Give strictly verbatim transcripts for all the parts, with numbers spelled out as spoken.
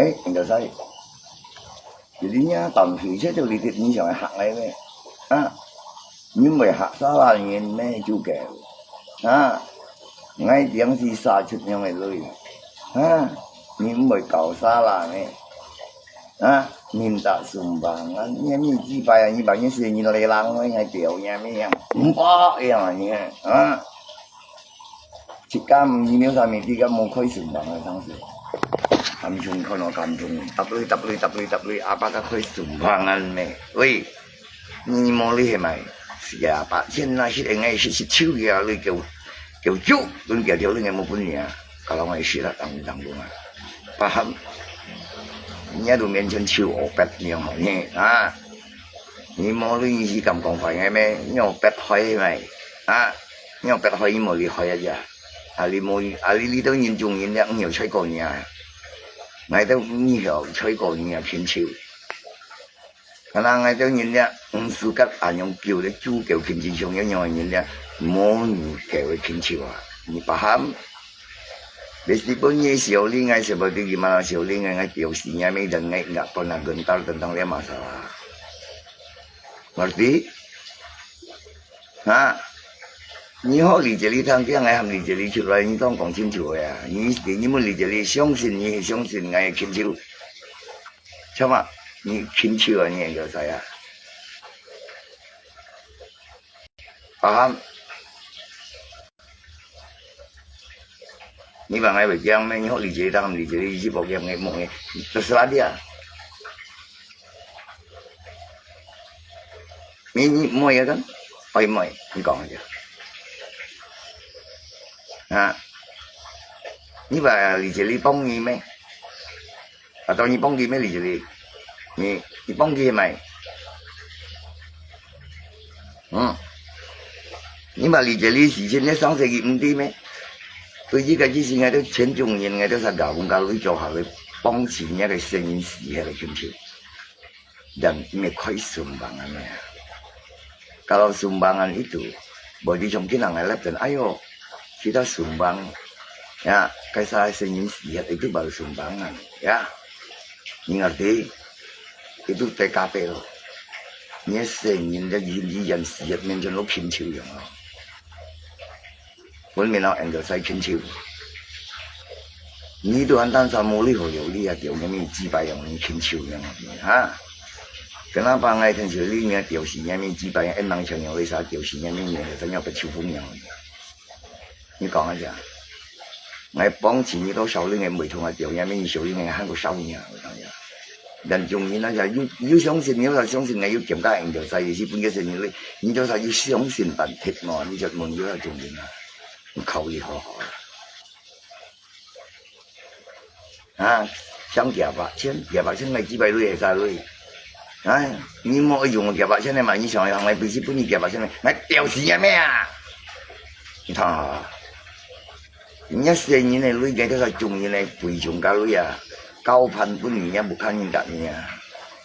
哎，你就知，佢呢，當時出到你，你想係嚇𠊎咩？啊，你毋會嚇沙拉人咩？就狗，啊，𠊎點是殺出樣个類，啊，你毋會搞沙拉咩？啊，你毋打順棒啊？你係咪幾擺啊？你把你死人來人，𠊎表演咩樣？毋怕樣啊你啊？自家毋知了啥物，自家無開順棒个當時，暗中看到暗中，搭雷搭雷搭雷搭雷，阿爸个開順棒啊咩？喂，你無你係咪？是啊，把錢拿起來，𠊎係係手个啊，你叫叫足，恁叫條你無本事啊，搞到𠊎死啦，當當當啊！Paham？你都面前手烏白樣好呢啊！你無你是敢講話个咩？你烏白開咩？啊！你烏白開，你無厲害啊呀！啊，你無啊，你你都認中人了，你有吹過你啊？𠊎都你曉吹過你啊，pintu。 Karena𠊎兜人咧，毋係甲恁樣久咧，主教親戚像樣樣个人咧，無你教个親戚啊，你paham？Meskipun你小人，𠊎sebab tu gimana小人，𠊎表示𠊎每人𠊎ingat pernah gentar tentang dia masalah. Ngerti？哈？你好，你這裡聽聽，𠊎喊你這裡出來，你當講清楚个啊！你你問你這裡相信，你相信𠊎个親戚？ Sama，你親手啊，你也有知啊？Paham？你話𠊎會驚咩？你學理解，當然理解，你去保險个夢个，就係啦啲啊。你你妹啊，跟，哎妹，你講一下。啊？你話理解你幫你咩？ Atau你幫佢咩？你這裡，你你幫佢係咪？嗯，你嘛你這裡事情，你上世紀毋知咩？對這個之前，𠊎兜全中人，𠊎兜係搞工搞到做下去，幫錢，該個聖人死下來，對毋對？ Dan ini koi sumbangan ya. Kalau sumbangan itu, bodi chongkin ang elep dan ayo, kita sumbang. Ya, kaysa senyum sihat itu baru sumbangan. Ya, 你 ngerti? Itu T K P lo. 你 senyum dan yin yin sihat mention lo pintu yang lo. 分明了，人就使親像。你都還單單無理好有理啊，叫人民幾百樣人親像樣啊，哈？Kenapa𠊎親像你，你表示人民幾百樣，人人像樣，為啥表示人民人就像要被秋風樣？你講一下。𠊎幫助你到少年人，每通啊，表人民少年人還過少年，我講呀。 人中人啊，有有相信，有啦相信，𠊎有感覺，你就使去分个神人咧，你就使有相信半鐵嘛，你就問有啦中人啊，考慮好好啊。啊，想幾百千，幾百千，𠊎幾百鐳會使鐳？哎，你莫用幾百千个嘛，你想想，𠊎平時分你幾百千个，𠊎吊死也咩啊？你看啊。 人家仙人个鐳，該兜係眾人个貴重个鐳啊，交換分你也不看人家你啊，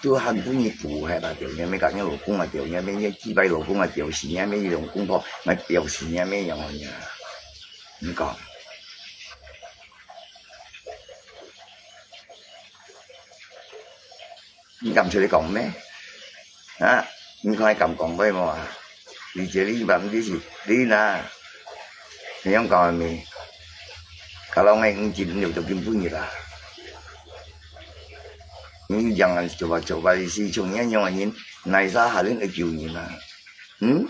就喊分你補下吧，對，也沒講你老公啊，對，也沒你幾百老公啊，對，是也沒用公婆，那表示也沒用啊，你講。 你敢出來講咩？啊，你看敢講話無啊？你這裡辦的是你啦，你樣講咩？Kalau ngai ngin jin nyo to kim punyi lah. Ni jangan coba-coba isi chung yan yang angin, naisa halin e kiu ni lah. Hmm?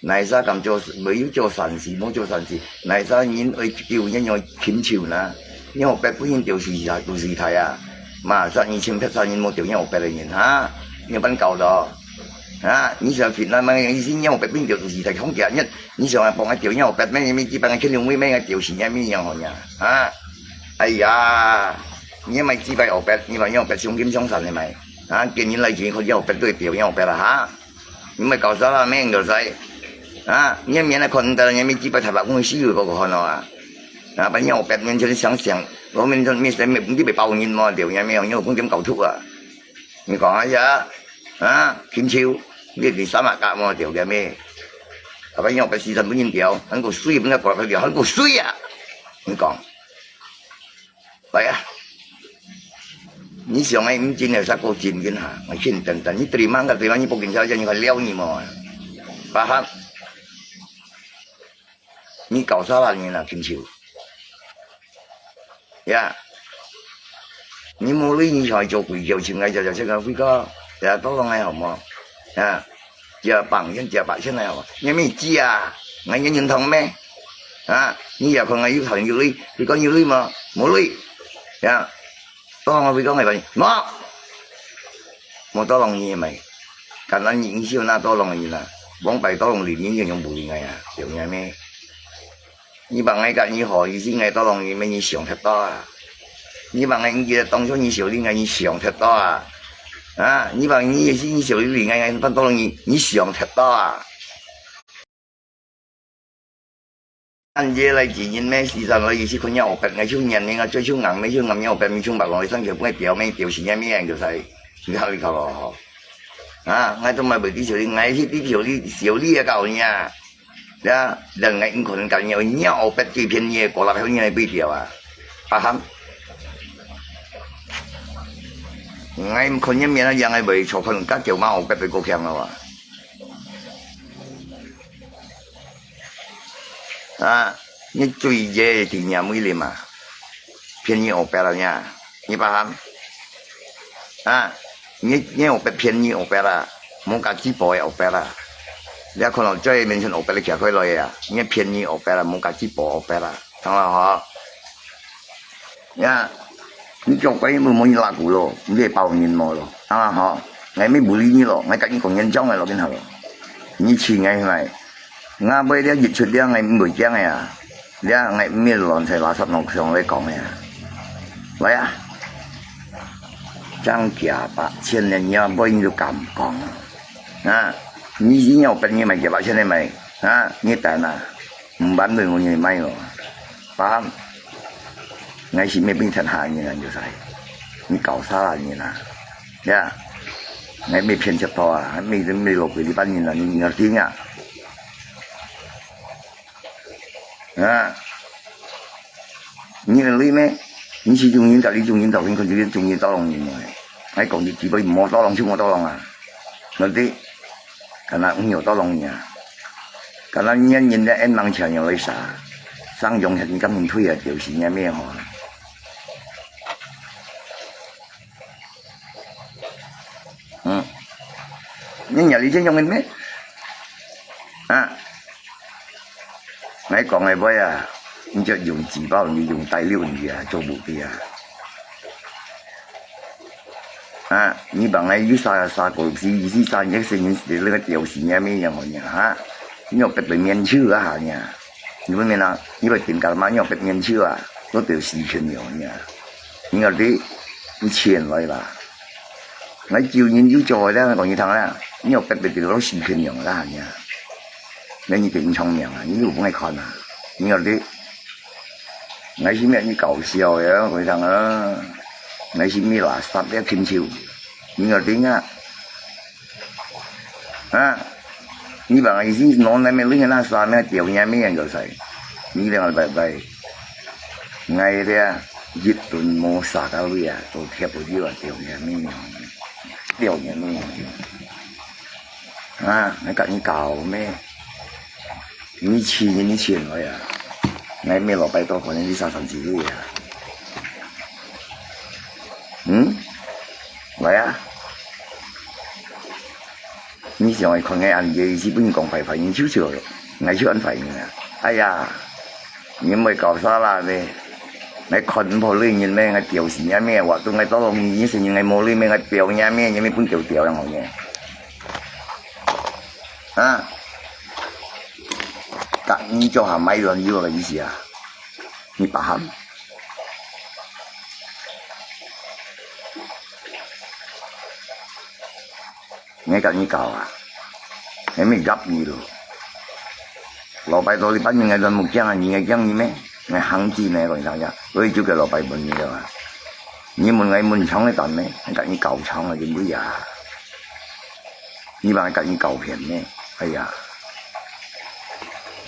Naisa kam做，無有做善事，無做善事，naisa人愛救人愛親像啦。你學別分人掉水下，掉水台啊？嘛，殺二千八殺人無掉人學別个人哈？你有辦搞到？啊？你想fit那麼意思，你學別分掉水台，空假人，你想啊，幫佢掉人學別咩？你幾百个千兩位咩？掉水人咩樣好呀？啊？哎呀，你買幾百學別，你買學別相金相散个買，啊？見人來錢，佢學別都會掉人學別啦哈？ 你莫搞笑啦，免个使。啊，你面來看，你等下面幾百台北公司有个个看咯啊。啊，把尿白面前想想，我面前面前面你被包人嘛，对不对？没有，你有空间搞错啊。你讲一下，啊，请求，你你三马甲嘛，对不对？没，啊，把尿白西餐不能掉，很够水，不能搞了，很够水啊。你讲。 來啊，你想个，你真个煞過真个哈，我劝你等等，你terima个terima，你報警察，你看了你么？巴哈，你搞啥啦你啦，请求。呀，你无理，你想做鬼叫，请来叫叫这个飞哥，呀，多弄个好么？啊，这百千，这百千个好么？你没知啊？俺也认同咩？啊，你也看俺有糖有理，你讲有理吗？无理，呀。 當然會講个話，無，無tolong你嘛。Karena你，你就那tolong你啦，往擺tolong你，你就用無理个啊，有影咩？你把𠊎甲你好，意思𠊎tolong你咩？你想忒多啊！你把𠊎，你當初你小弟𠊎，你想忒多啊！啊，你把你意思你小弟𠊎，𠊎tolong你，你想忒多啊！ 恁夜來指認咩？時辰來，意思看若烏白，𠊎就認你，𠊎嘴就硬咩？就硬若烏白，面就白，來上橋，分佢表咩？表示若咩人就使，你看你看咯吼。啊，𠊎都買袂知小李，𠊎係知小李，小李也搞你啊。呀，人𠊎毋可能搞你，若烏白最便宜，過六百你來對調啊。啊哈。𠊎毋看若面啊，樣个袂錯，可能加九毛烏白會過強了啊。 啊，你最夜定若尾哩嘛，便宜烏白啦呀，你paham？啊，你，你烏白便宜烏白啦，無價值寶个烏白啦。你看到最面前烏白个徛開來啊，你便宜烏白啦，無價值寶烏白啦，聽到吼？ 呀，你做鬼無，無人拉鼓咯，你係包人毛咯，啊吼，𠊎乜無理你咯，𠊎甲你講原狀个咯，今下咯，你試𠊎係咪？吾妹這一出這𠊎毋會驚个啊，這𠊎毋係亂七八糟弄上來講个啊，來啊，正幾百千个，你阿妹你都敢講啊？啊，你，你有本事買幾百千个買，啊，你等啊，毋辦就無人買咯，paham？ 𠊎係毋係變天下人啊，就係，你搞啥人啊？呀，𠊎毋係騙賊頭啊，毋係，毋係落鬼哩班人啊，你，你要聽啊。啊，你个理咩？你係中人，到底中人，到底佢中人到弄人來。𠊎講你基本無到弄就無到弄啊，到底。 Karena你有到弄你啊。Karena你人在恩芒前有一啥，上用下你根本退啊，就是你咩吼。嗯，你nhà lý thế用个咩？啊，𠊎講个話啊，你就用紙包，你用大陸你啊，做無得啊。 啊，你幫𠊎又殺，殺過去，又殺，你个生人死了个，吊死你咩樣个呢，哈？你有別个面子啊，哈呢？你不明啊？你不顶干嘛？你有別面子啊？都吊死群了呢？你个你，你钱来啦！我救人又救回来，讲你听啦，你有别个地方都死群了啦呢？那你给你聪明啊？你又不爱看啊？你个你。 𠊎係毋係你搞笑个，我講啊，𠊎係毋係垃圾个禽獸，你个定啊？啊，你把意思拿來咩？你个那啥咩？吊你咩人个使？你兩个拜拜，𠊎个一顿無啥个位啊，都貼不住啊，吊你咩人？吊你咩人？啊，𠊎甲你搞咩？ 你試你試來啊！𠊎每禮拜都可能你三三四日啊。嗯？來啊！你想愛看𠊎恁樣，係分你講壞話，你就笑了，𠊎就恁壞人啊！哎呀，你莫搞啥啦咩？𠊎看毋破你人咩？𠊎吊死你咩？話都𠊎到了你生日，𠊎無你咩？𠊎吊你咩？你咩分吊吊樣好呢？ 啊，甲你做下買卵油个意思啊？你paham？你甲你搞啊？你咪夹你咯。老板到你班人个卵目镜啊，你个镜你咩？你行进呢，讲啥呀？所以就给老板问你了啊。你问我问长个蛋咩？你甲你搞长个，你不呀？ 你把𠊎甲你搞騙咩？哎呀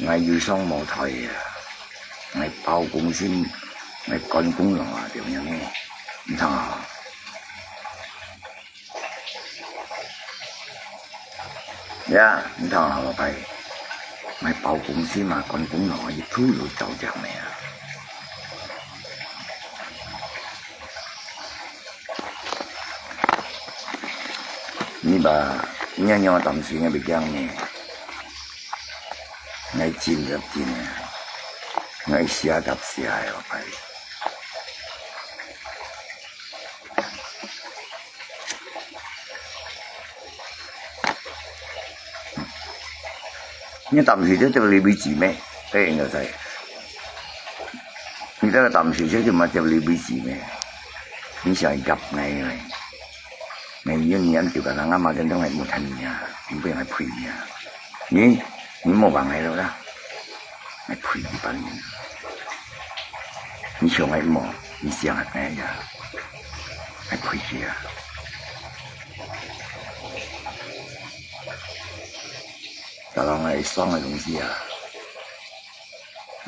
，𠊎有商無台啊，𠊎包公司，𠊎幹公了啊，對不對？你看啊，呀，你看啊，老弟，買包公司嘛，關公咯，一路都走掉了呀。你把你娘擔心个别样呢？ 𠊎真个真个，𠊎寫甲寫个，老弟。你擔心這條理為止咩？對，應該在。你這个擔心這就嘛條理為止咩？你想夾𠊎咩？ 你有你恁久个人啊嘛，真正係無聽你啊，你不要來陪你啊。你，你莫話𠊎了啦，來陪一般人。你想𠊎無，你想𠊎呀，來陪佢啊。大家愛爽个東西啊，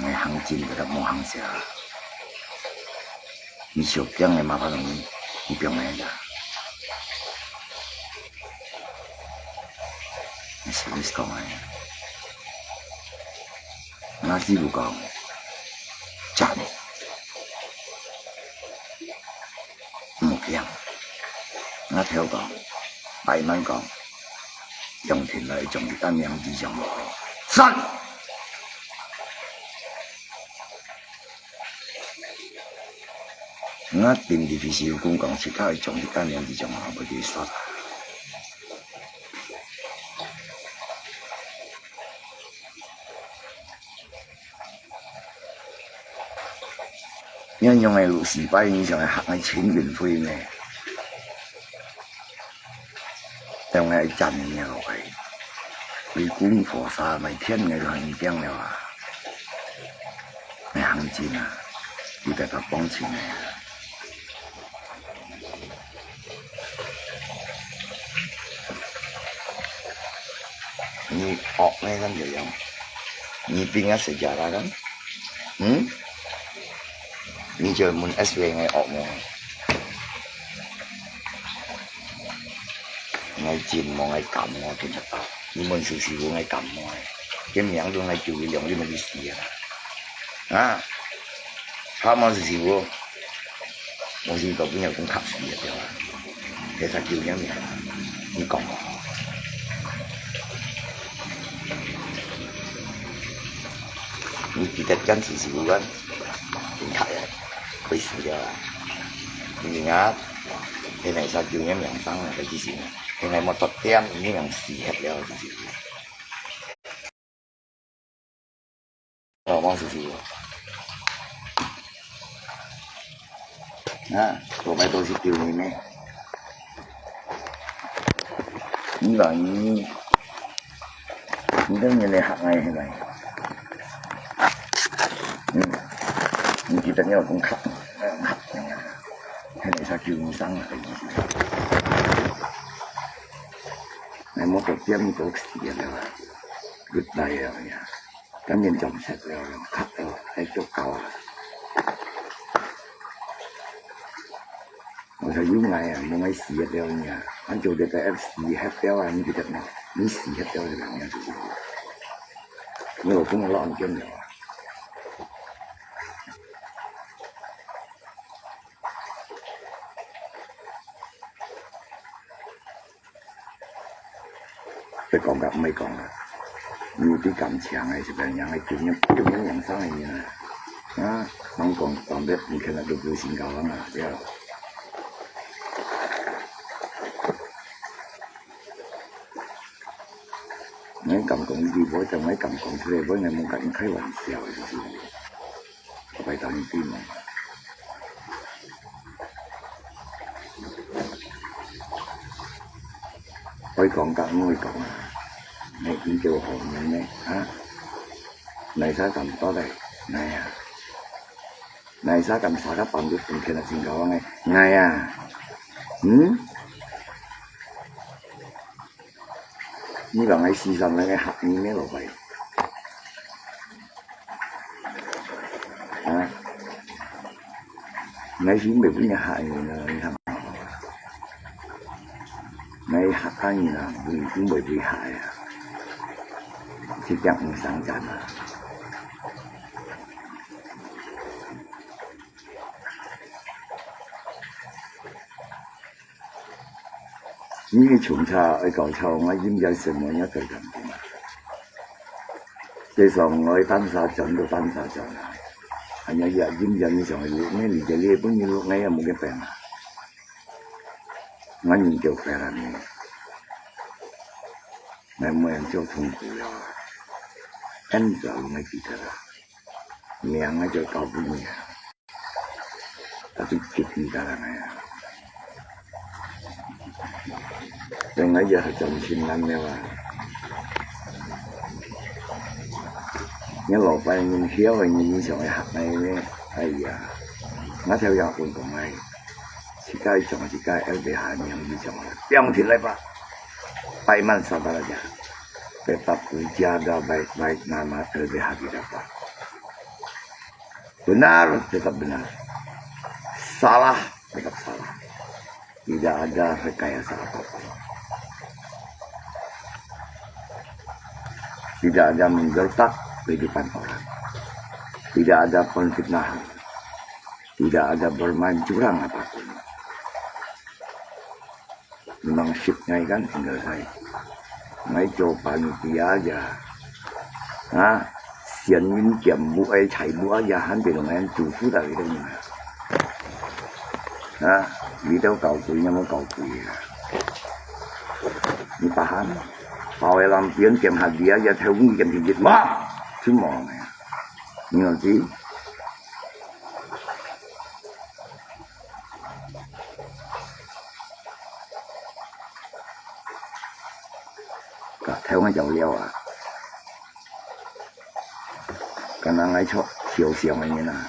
愛行進个，莫行下。 你小驚个麻煩你，你放下呀。你是毋是講个？那師傅講，真，莫驚。那頭講，擺明講，楊天來將你个名字上好。散！ 𠊎定定會是有公講，自家會將你个名字上好，袂記煞啊。你用个六四八，你想來嚇𠊎陳雲輝咩？ 當然愛讚你啊，老弟。為公菩薩，賣天个都很驚了啊。賣行情啊，有得到幫襯个啊。你惡呢，咱就用，你兵啊，誰家啦，咱？嗯？ 你就問S V𠊎惡無？𠊎真無，𠊎敢無，今日到。你問蘇師傅，𠊎敢無？今名都𠊎救佢兩日，你死啊！啊？好無，蘇師傅？我是都不要講客氣了，對吧？ 該儕救命命，你講哦。你記得堅持是有緣，人客个，會死了啊。你啊，現在儕救命命生啊，該之前啊，現在莫多點，你命死忒了，就是。 哦，王叔叔。啊，多擺多是丟你呢。你講你，你等你來嚇𠊎係咪？嗯，你記得你老公客，客，係咪？啥救你生啊？哎，莫多點，你都死了啊！Good night啊，呀。 今年就毋識了，黑了，還足夠啊！我說有愛啊，無愛死了呢，恁就這個死忒了啊，你記得無？你死忒了這個人就是，你老公老人家了啊。 別講甲毋愛講啊，有對感情个，係別人个經驗，經驗養生个人啊。啊，人講當別毋肯啊，都都新加坡啊，對啊。你敢講一句，我就愛敢講出來，我也無跟你開玩笑，就是。 我拜託你對無？愛講甲毋愛講啊，你已經好命呢，啊？哪儕敢到來？哪呀？哪儕敢查个辦法分開了真高興个？哪呀？嗯？你講愛死上來个嚇你咩，老弟？ 啊，𠊎心袂分人嚇人啊，你看嘛，𠊎客家人啊，毋，毋會分嚇个啊。七點五三站啊。你个穷差，愛搞错，我音乐什么也可以讲的嘛。这种我单杀转都单杀转啊，还有也音乐你想，你理解你本人，我也没个病啊。 我人就快了呢，那么样就痛苦了。很早我记得了，命我就交给你啊，他就给你的了呀。等我也很伤心难了啊。你老板人晓得你想要喊来呢，哎呀，我才要运动哎。 自家种自家，L B H名字种，放起来吧。Paiman sabaraja, tetap dijaga baik-baik nama L B H kita, Pak. Benar, tetap benar. Salah, tetap salah. Tidak ada rekayasa apa-apa. Tidak ada menggertak kehidupan orang. Tidak ada penfitnahan. Tidak ada bermain curang apapun. Memang shift ngai kan tinggal saya. Ngai coba panitia aja. Ha? Sian min kiam bu ai chai bu aja han pe dong an tu fu da li dong. Ha? Li dau kau kui nyamu kau kui ya. Ni paham? Pau ai lam pian kiam hat dia ya theu ni kiam jit jit ma. Cuma. Ni ngerti? Ka theo ngai jau liao ah. Ka nang ngai chok thiau siang ngai ngen ah.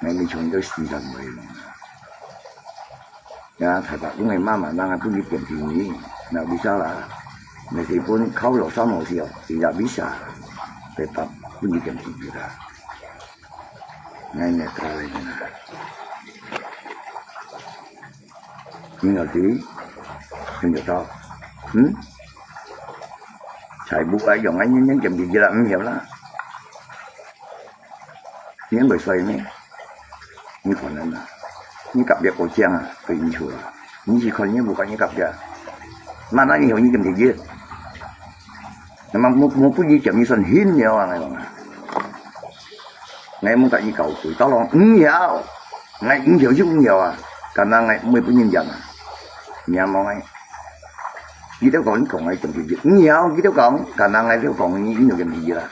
Ngai mi chong teu si kan mai. Ya, thai ba, ngai mama nang ngai pun ni tiam ti ni. Na bisa lah. Ngai si pun kau lo sa mo siau, tidak bisa. Tetap pun ni tiam ti lah. Ngai netral ngai na. Ni ngerti? Tunjuk tau. Hmm? Chai bu ai yong ai nyen nyen kem di jela, hmm, hiam lah. Nyen bai sai ni. Ni kon na. Ni kap dia ko chiang ah, ko in chu lah. Ni si kon ni bu kon ni kap dia. Mana ni hiam ni kem di jela. Namang mu, mu pun ni kem ni son hin ni wa ngai wa. Ngai mong ka i kau kui, tau long, ung yau. Ngai ung yau, ung yau ah. Ka nang ngai mui pun yin yang ah. Nia mong ngai. Ki tau kong, kong ngai tong ki. Ung yau, ki tau kong, ka nang ngai tau kong, ni, ni yau kem ki lah.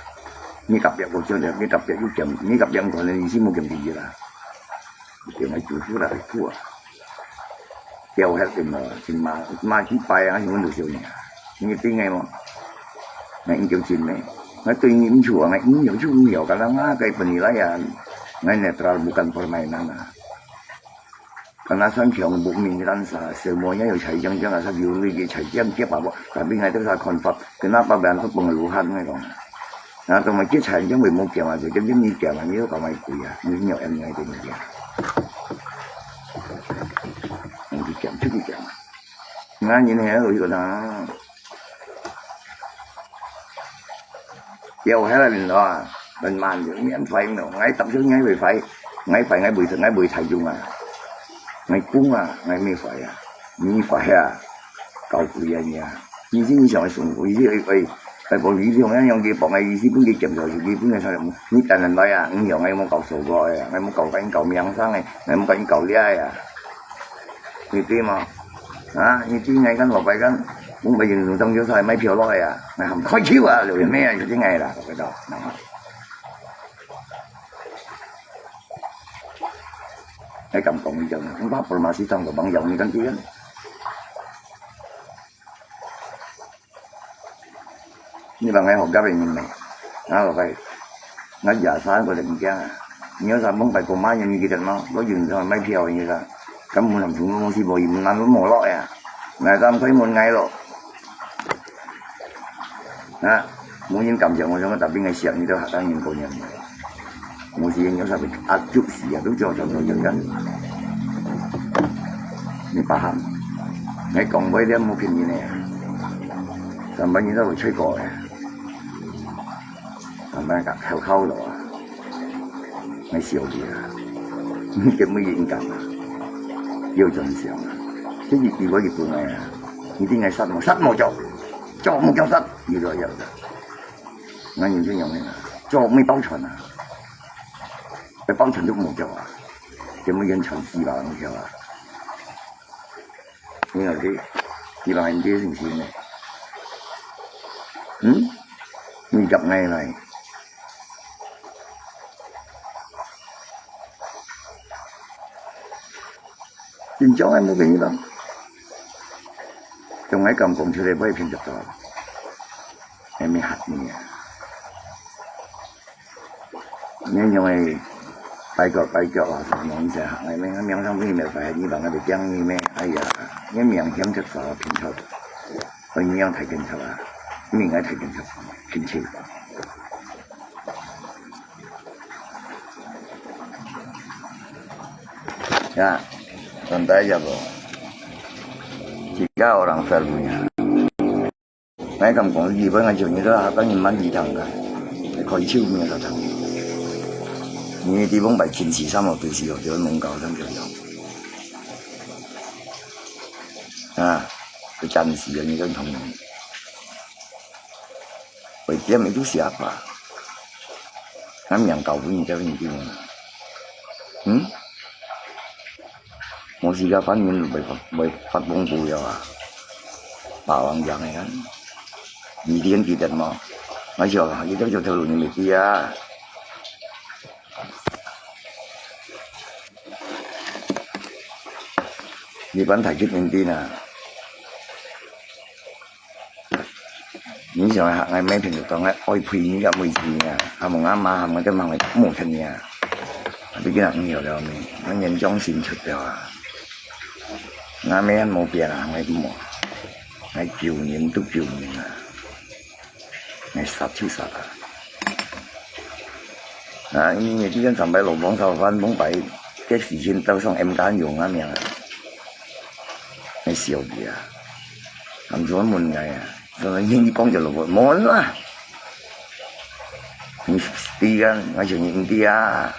Ni kap yak ko chon, ni kap yak yu kem, ni kap yak ko ni si mu kem ki lah. Ki ngai chu fu lah, chu ah. Kiau het ken mo, chin ma, ma chi pai ang, yung lu siu ni. Ni ting ngai mo. Ngai ing kiau chin me. Ngai tui ni ing chu, ngai ing yau chu ing yau, ka la nga kai pen ni lai ya. Ngai netral bukan permainan ah. Ka na san kiong bu min ran sa, se mo ya yu chai jang jang sa yu ni ki chai jang kia pa bo. Tapi ngai tu sa confirm. Kenapa ban tu pengeluhan ngai kong. Na tong mai kia chai jang wei mo kia ma, jang jang ni kia ma, ni ka mai kui ya. Ni nyok em ngai tu ni kia. Ngai ki kia, chu ki kia ma. Ngai ni ne, yu ko na. Yau hai la min lo, ban man yu, mian fai no. Ngai tap chu ngai wei fai. Ngai fai, ngai bui, ngai bui chai jung ah. Ngai kung ah, ngai mi fai ah. Mi fai ah. Kau kui ya ni ah. Ni si ni siang sung, ni si ai, ai. Ai, bo ni siang yang yang ki bong ai, ni si pun ki kem so, ni pun ngai sa. Ni tan nan bai ah, ni yong ngai mo kau so go ai, ngai mo kau kai kau miang sang ai, ngai mo kai kau lia ai ah. Ni ti ma. Ha, ni ti ngai kan lo bai kan. Mung bai yin zung tang jiu sai mai piao lo ai ah. Ngai ham koi chiu ah, liu ye mei ah, yu ti ngai la, lo bai dau. Nang ah. Ngai kam kong ni jang, mung ba por ma si tang lo bang yau ni kan ti kan. Ni bang ngai hok gap ni me. Nga lo kai. Nga ya sa ko de kia. Ni sa mong pai ko ma ni ki de no. Lo yun sa mai piao ni sa. Kam mun nam chung lo mong si bo yi mun nan lo mo lo ya. Ngai tam kai mun ngai lo. Ha. Mun yin kam jang mo jang tapi ngai siap ni to ha tang yin ko ni. Mu si yin yo sa bi a juk si ya tu jo jo jo jo kan. Ni paham. Ngai kong bai dia mu pin ni ne. Sampai ni to choi ko ya. 𠊎講口口咯啊，𠊎笑佢啊，你根本應該啊，要真相啊，這一句話一句𠊎啊，你定愛殺無？殺無叫，叫無叫殺，你都要的。𠊎認真用的啊，叫沒包傳啊，這包傳都無叫啊，根本完全死吧，你知道吧？ 你老弟，你老人家信心呢？嗯？你夾硬來。緊張个無朋友啦。用个敢講出來，毋會騙得到。還沒嚇你啊。 你用个擺腳擺腳啊，什麼東西啊？哎，那个名上面没有擺，你把那个讲你咩？哎呀，你名响个啥拼凑？所以你要太紧凑啊，你应该太紧凑，拼凑。呀，等待一下不？自家有人发福呀。 𠊎敢講，日本个就你个，當然蛮理解个，可以手面个疼。你地方擺近視三毛度是有，就弄高上就有。啊，佢暫時个，你个同人。會點你都寫吧。俺命搞不你个，你地方啊。嗯？ 無時間反應會發，會發崩潰了啊！霸王贏个啊！你點記得無？我笑啊，你都就頭路你未知啊！你班太極面頂啊！ 你想下，𠊎每天就講，𠊎愛陪你个每天啊，阿姆阿媽喊𠊎都忙个無天啊，啊，你今日毋曉了咩？𠊎年長心出了啊，𠊎咩無變啊，𠊎無，𠊎救人都救人啊，𠊎殺就殺啊。啊，因為之前上擺老王燒飯，往擺，這時間到上M家用啊命啊，𠊎笑佢啊，喊做問𠊎啊。 所以你講就落去，無啦。你知啊，𠊎想你知啊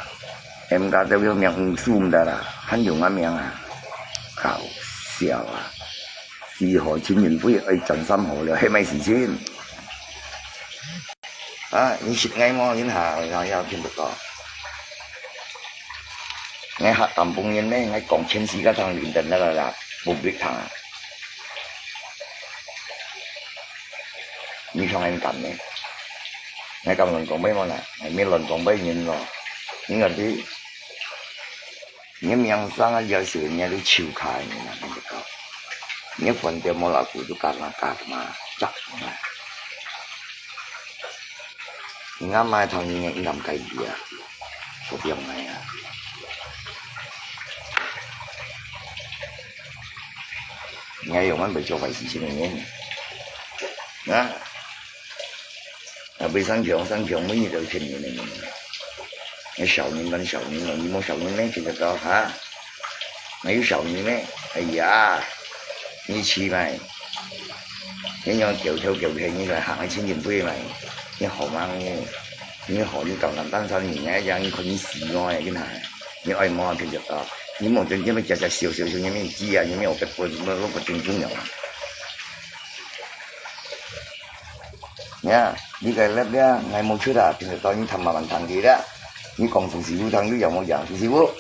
，M家都有名，毋輸毋得啦，還有𠊎名啊，搞笑啊！四號情人會愛轉三號了，係麼事情？啊，你識𠊎無？你下，下，下，聽不到。𠊎客家本人呢，𠊎講全世界通認得那個啦，不必談啊。 你想恁敢呢？𠊎敢亂講話無啦？𠊎乜亂講話人咯。你講你，你名聲啊，要死人家都手開你啦，你講。你反正無老虎都幹嘛幹嘛，扎嘛。你阿媽討厭你，你敢改變啊？不變來啊！ 你還有慢慢做壞事情个人。啊？啊，被上強，上強，每日都騙人个人。你小人跟小人了，你莫小人呢，這個高哈？還有小人呢？哎呀，你起來，你要狗頭狗尾，你來行个千金杯來，你好忙哦。 你好，你搞男單三年，哎呀，你看你死我哎，你看，你愛摸就就啊，你莫真正要假假笑笑笑，你没有鸡啊，你没有个不不不不尊重了啊。呀，你个那个，俺没去的，平时到你他妈蛮堂的了，你讲苏师傅堂有养没养？苏师傅，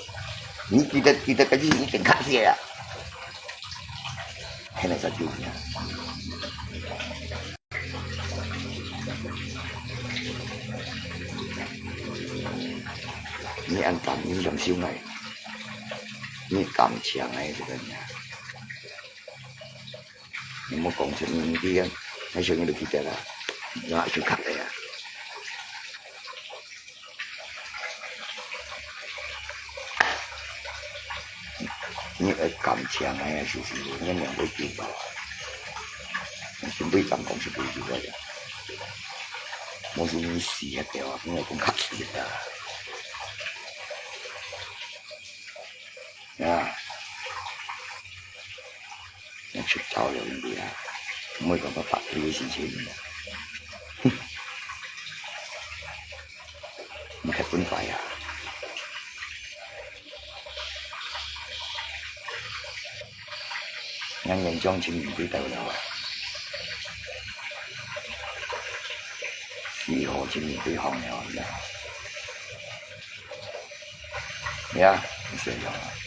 你记得记得，赶紧一点看些呀。现在在救你啊。 你恁敢，你想收來，你敢搶哎，這個人啊！你莫講出你个，還想你都記得啦，那就看了呀。 你愛感謝𠊎啊，是毋是？你兩個知道啊？你準備當講出這句話呀？無是你死一條啊，你愛講較死啊？啊！ 你出走了，你啊，毋會講到白費个事情。分壞啊！人人將今年對頭了啊，四號今年對行了啊！呀，你說了啊！